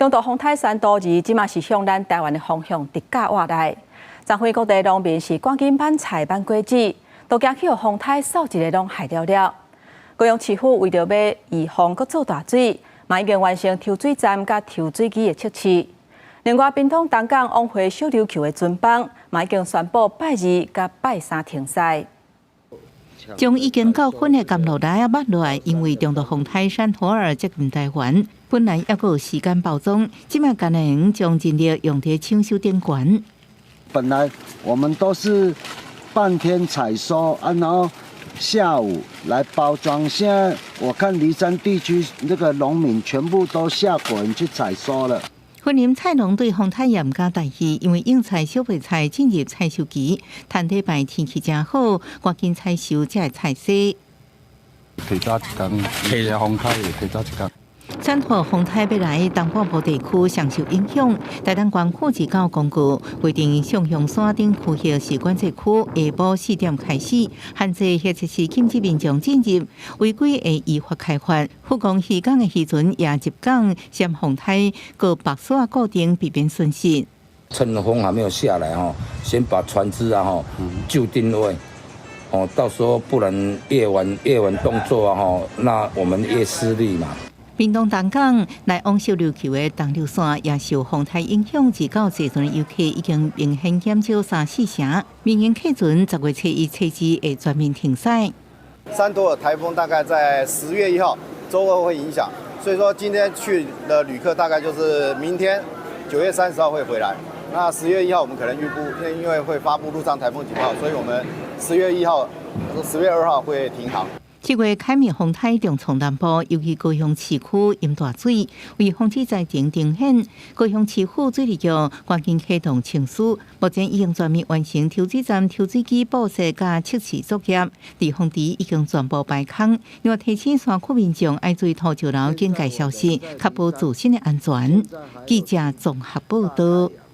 中度風颱山多兒，這馬是向咱台灣的方向直甲倚來。昨昏各地農民是趕緊挽菜挽果子，都驚去予風颱掃一个攏害了了。高雄市府為著欲預防閣做大水，嘛已經完成抽水站佮抽水機的測試。另外，屏東東港往回小琉球的船班，嘛已經宣布拜二佮拜三停駛。將已經到粉的甘露來啊挽落來，因為中度風颱山陀兒接近台灣，本來猶閣有時間包裝，這擺干焦會當將人力用佇搶修頂懸。本來我們都是半天採收啊，然後下午來包裝。現在我看梨山地區那個農民全部都下果園去採收了。雲林菜農對風颱也毋敢大意，因為應菜、小白菜進入採收期，趁禮拜天氣誠好，趕緊採收這菜色。提早一工，提風颱提早一工。山陀風颱欲來，東半部地區上受影響。台東縣府自九公告，規定上雄山頂區域是管制區，下晡4點開始限制或者是禁止民眾進入，違規會依法開罰。福岡漁港的漁船也入港，嫌風颱閣縛鎖固定，避免損失。趁風還沒有下來吼，先把船隻啊吼就定位，哦，到時候不然越晚越晚動作啊吼，那我們越失利嘛。屏東東港來往小琉球的東琉線也受風颱影響，自九坐船遊客已經明顯減少三四成。民營客船10月初一、初二會全面停駛。山陀爾颱風大概在10月1號週二會影響，所以說今天去的旅客大概就是明天9月30號會回來。那十月一號我們可能預估，因為會發布陸上颱風警報，所以我們10月1號、10月2號會停航。7月凱米風颱重創南部，尤其高雄市區淹大水，為防止災情重現，高雄市府水利局趕緊啟動程序，目前已經全面完成抽水站、抽水機布設佮測試作業，滯洪池已經全部排空。另外提醒山區民眾愛注意土石流警戒消息，確保自身的安全。記者綜合報道。